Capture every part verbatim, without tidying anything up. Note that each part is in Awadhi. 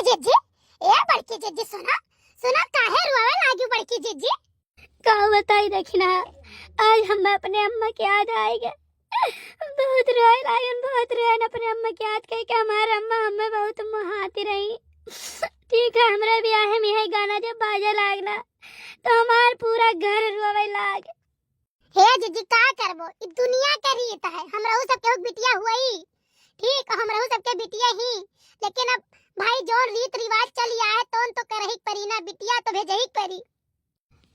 जिज्जी, ए बड़की जिज्जी, सुना, सुना, काहे रोवे लागी बड़की जिज्जी? का बताई दखिना, आज हम अपने अम्मा के याद आइगे। बहुत रोए लागन, बहुत रोए अपने अम्मा के याद कइके। हमार अम्मा हमें बहुत मोहाती रही। ठीक है, हमरे बियाहे में यही गाना जब बाजे लागना, तो हमार पूरा घर रोवे लाग। हे जिज्जी, का करबो, ई दुनिया के रीत है। हमरहू सब केहू के बिटिया हुई, ठीक, हमरहू सबके बिटिया ही, लेकिन अब भाई, जौन रीत रिवाज चली आए, तौन तो करही के परी ना, बिटिया तो भेजही के परी।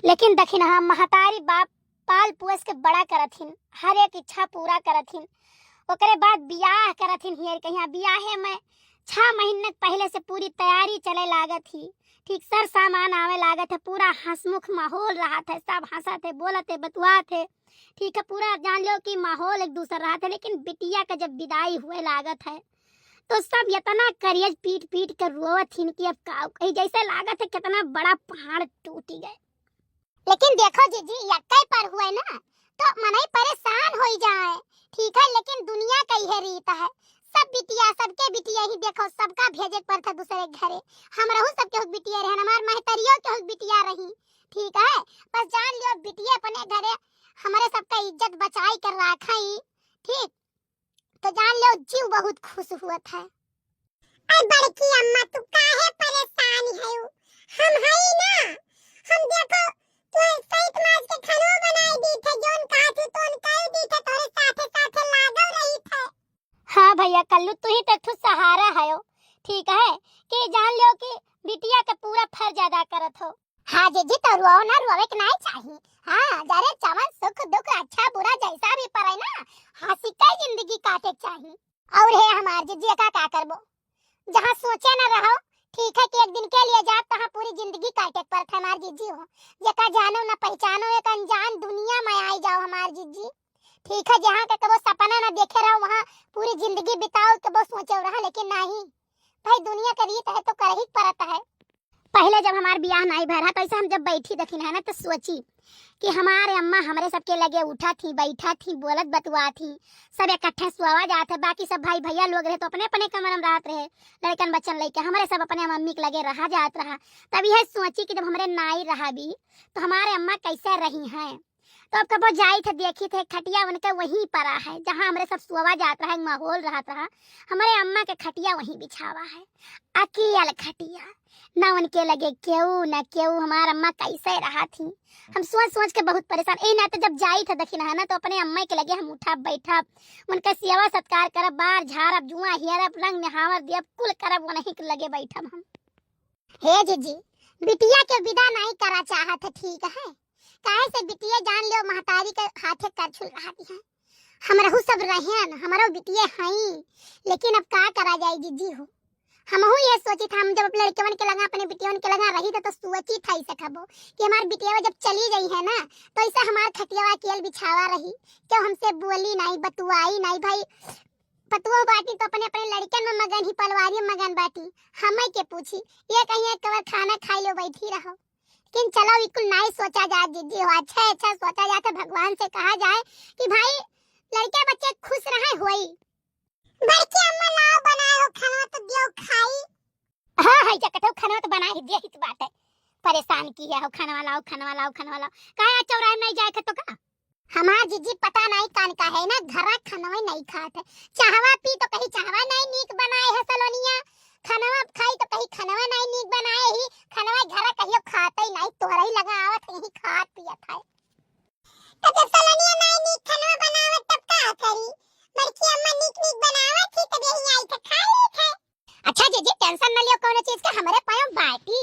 लेकिन दखिनहा महतारी बाप पाल पोस के बड़ा करत हिन, हर एक इच्छा पूरा करत हिन। ओकरे बाद बियाह करत हिन हियर कहिया। बियाहे में छह महीने पहले से पूरी तैयारी चले लागत ही, ठीक सर सामान आवे लागत है, पूरा हंसमुख माहौल रहत है, सब हंसत है, बोलत है, बतुआत है, ठीक है, पूरा जान लो कि माहौल एक दूसर रहत है। लेकिन बिटिया का जब विदाई हुए लागत है तो सब इतना करेज पीट पीट के रोवत हिन कि अब का कही, जैसे लागत है कितना बड़ा पहाड़ टूटी गए। लेकिन देखो जिज्जी, यक्के पर हुए ना तो मनई परेशान होई जाए, ठीक है, लेकिन दुनिया का यह रीत है। सब बिटिया, सबके बिटिया ही देखो, सबका भेजे के पड़ता दूसरे के घरे। हमरहू सबके हुक बिटिया रहन, हमार महतरियो के हुक बिटिया रही, ठीक है, बस जान लियो बिटिया अपने घरे हमरे सबका इज्जत बचाई कर राखई, ठीक, तो जान लो जीव बहुत खुश हुआ था। अरे बड़की अम्मा, तू काहे परेशान है? हम हई ना, हम देखो, तू सहित माज के खानो बनाए दी थे, जोन कहा थी तोन कह दी थे, तोरे साथे साथे लागल रही थे। हाँ भैया कल्लू, तू ही तो एक ठो सहारा है, ठीक है, कि जान लो कि बिटिया के पूरा फर्ज अदा करत हो। हाँ जिज्जी, तो रोओ ना, रोवे के नाई चाही। हाँ, जरे चवन सुख दुख अच्छा बुरा जैसा भी पड़े ना, हंसी के जिंदगी काटे के चाही। और हे हमार जिज्जी, का, का करबो, जहाँ सोचे न रहो, ठीक है, कि एक दिन के लिए जाब, तहाँ पूरी जिंदगी काटे के पड़त है हमार जिज्जी हो। जेका जानो न पहचानो, एक अनजान दुनिया में आई जाओ हमार जिज्जी, ठीक है, जहाँ के कबो सपना न देखे रहो, वहाँ पूरी जिंदगी बिताओ, कबो सोचे रहा, लेकिन नहीं भाई, दुनिया के रीत है तो करही के पड़त है। पहले जब हमार बियाह नाई भय रहा, तो ऐसे हम जब बैठी दखिनहा ना, तो सोची कि हमारे अम्मा हमरे सबके लगे उठा थी, बैठा थी, बोलत बतुआ थी, सब इकट्ठे सोवा जात है। बाकी सब भाई भैया लोग रहे तो अपने अपने कमरा में रहत रहे, लड़कन बच्चन लेके, हमरे सब अपने मम्मी के लगे रहा जात रहा। तब यह सोची कि जब हमरे नाई रहा भी, तो हमारे अम्मा कैसे रही हैं। तो अब कबो जाई थे, देखी थे, खटिया उनके वहीं पड़ा है, जहाँ हमरे सब सोवा जात रहा, एक माहौल रहत रहा, हमरे अम्मा के खटिया वहीं बिछावा है, अकेल खटिया, ना उनके लगे केहू, ना केहू, हमार अम्मा कैसे रहा थी। हम सोच सोच के बहुत परेशान। ए ना तो जब जाई थे दखिनहा ना, तो अपने अम्मा के लगे हम उठब बैठब, उनके सेवा सत्कार करब, बार झारब, जुआ हियरब, रंग निहावर दियब, कुल करब, उन्हीं के लगे बैठब हम। हे जिज्जी, बिटिया के विदा नाई करा चाहत है, ठीक है, काहे से बिटिया जान लियो महतारी के हाथे करछुल रहती है। हमरहू सब रहेन, हमरो बिटिया हई, लेकिन अब का करा जाए जिज्जी हो। हमहू ये सोची था, हम जब अपने लड़कवन के लगा, अपने बिटियवन के लगा रही थे, तो सोची था इसे कबो कि हमार बिटिया जब चली गई है ना, तो इसे हमार खटियावा केल बिछावा रही, क्यों हमसे बोली नाई, बतुआई नाई भाई। पतुआ बाटी तो अपने, अपने लड़कन में मगन ही, पलवारी में मगन बाटी, हमें के पूछी, ये कहीं एक कवर खाना खाई लो, बैठी रहो। लेकिन चलो, ई कुल नाई सोचा जात जिज्जी हो, अच्छा, अच्छा सोचा जात है, भगवान से कहा जाए कि भाई, लड़के बच्चे खुश रहे होई। बड़की अम्मा, लाओ, बनाए हो खाना तो दियो खाई। हाँ, है जा कटो, खाना तो बनाए दिया ही तो बात है, परेशान की है हो, खाना लाओ, खाना लाओ, खाना लाओ। काहे आज चौराहे में नहीं जाए थे तो का? हमार जिज्जी पता नहीं कान का है ना, घरा खनवे नहीं खात है। चाहवा पी तो कहीं चाहवा नहीं नीक बनाए है सलोनिया, खनवा खाई तो कहीं खनवा नहीं नीक बनाए ही, खनवा घरा कहियो खाते ही नहीं, तोहरा ही लगा आवत है, यही खात पियत है। तो जब सलोनिया नहीं नीक खनवा बनावत तब का करी? बड़की अम्मा नीक नीक बनावत ही तब यही आई थे खा लेत है। अच्छा जिज्जी, tension न लियो कौनो चीज के, हमरे पायो बाटी।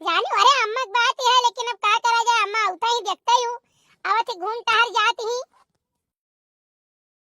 जानी, अरे अम्मा के बात ही है, लेकिन अब का करा जाए, अम्मा उठा ही देखते ही हूँ, आवत ही घूम टहर जात ही,